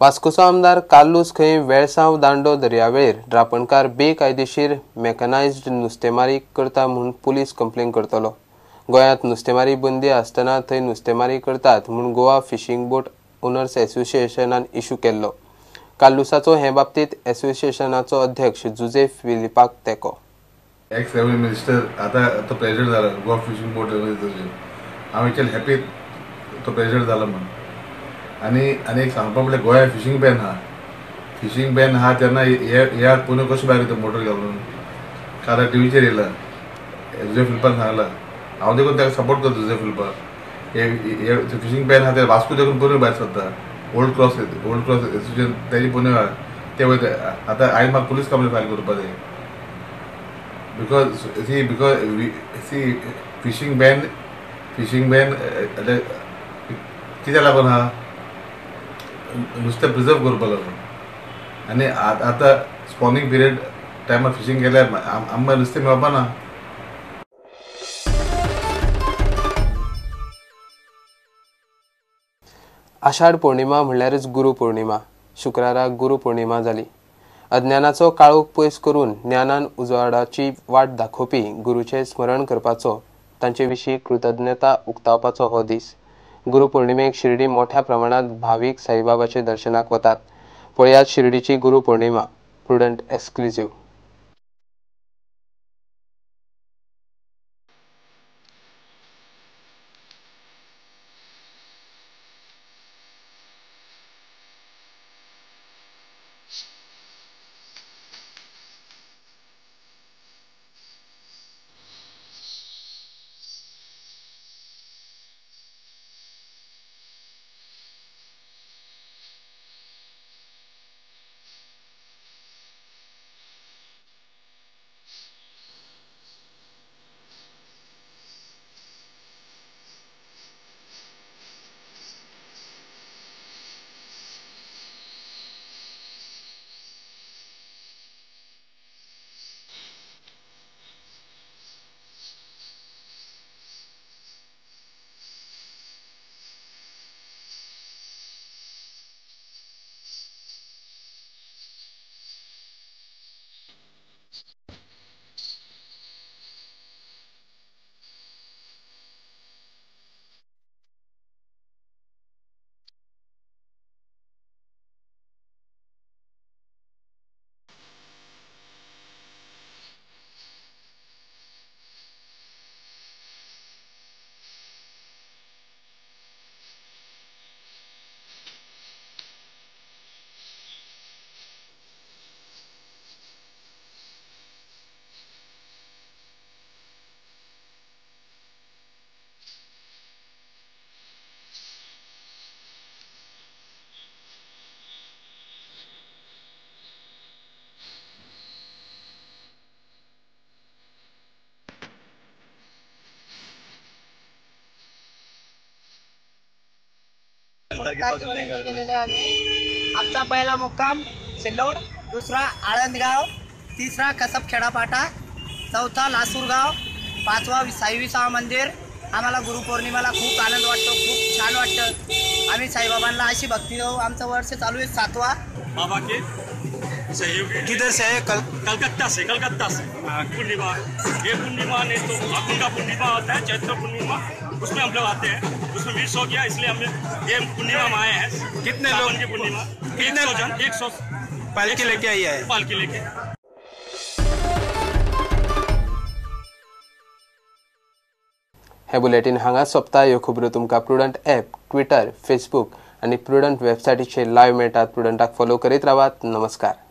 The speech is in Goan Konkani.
वास्कोचो आमदार कार्लूस खंय वेळसांव दांडो दर्यावेळेर रापणकार बेकायदेशीर मेकनायज्ड नुस्तेमारी करता म्हूण पुलीस कंप्लेन करतलो. गोंयांत नुस्तेमारी बंदी आसतना थंय नुस्तेमारी करतात म्हूण गोवा फिशींग बोट ओनर्स असोसिएशनान इशू केल्लो. कार्लूसाचो हे बाबतींत असोसिएशनाचो अध्यक्ष जुझे फिलिपाक तेंको. एक्स रेव्हेन्यू मिनिस्टर आता तो प्रेसिडेंट जाला गोवा फिशींग बोट ऑर्गनायझेशन. हांव एक्चुअली हॅपी तो प्रेसिडेंट जाला म्हूण. आनी आनी एक सांगपा म्हणल्यार गोंया फिशींग बॅन आहा. फिशींग बॅन आहा तेन्ना ह्या पुणे कशें भायर येता मोटर घालून काल टिवीचेर येयला जुझे फिलिपान सांगला. हांव देखून ताका सपोर्ट करता जुझे फिलिपाक. हे फिशींग बॅन आहा ते वास्को देखून पुणे भायर सरता. ओल्ड क्रॉस एसोसिएशन तेजी पुणे आहा ते वयता. आतां आयज म्हाका पुलीस कंप्लेन फायल करपा जाय because see fishing ban कित्याक लागून आहा नुस्तें प्रिजर्व करपा लागून. आनी आतां स्पॉनिंग पिरियड टायमार फिशींग केल्यार आमकां नुस्तें मेळपा ना. आषाढ पौर्णिमा म्हणल्यारच गुरू पौर्णिमा. शुक्रारा गुरू पौर्णिमा जाली. अज्ञानाचो काळोख पयस करून ज्ञानान उजवाडाची वाट दाखोवपी गुरूचें स्मरण करपाचो, तांचे विशीं कृतज्ञता उक्तावपाचो हो दीस. गुरू पौर्णिमेक शिर्डी मोठ्या प्रमाणांत भावीक साईबाबाचे दर्शनाक वतात. पळयात शिर्डीची गुरू पौर्णिमा. Prudent exclusive. आमचा पहिला मुक्काम सिल्लोड, दुसरा आळंदगाव, तिसरा कसबखेडा फाटा, चौथा लासूरगाव, पाचवा साई विसावा मंदिर. आम्हाला गुरुपौर्णिमेला खूप आनंद वाटतो, खूप छान वाटतं. आम्ही साईबाबांना अशी भक्ती देऊ. आमचं वर्ष चालू आहे सातवा. बाबा के सहयोगी किधर से है? कलकत्ता से. कलकत्ता से पूर्णिमा, ये पूर्णिमा नहीं तो फागुन का पूर्णिमा होता है, चैत्र पूर्णिमा, उसमें हम लोग आते हैं. उसमें मिस हो गया, इसलिए हम ये पूर्णिमा में आए हैं. कितने लोग की पूर्णिमा? 100 जन. 100 पालकी लेके आई है. पालकी लेके. हे बुलेटिन हांगा सोंपता. ह्यो खबरो तुमकां प्रुडंट ॲप, ट्विटर, फेसबूक आनी प्रुडंट वेबसायटीचेर लायव्ह मेळटात. प्रुडंटाक फॉलो करीत रावात. नमस्कार.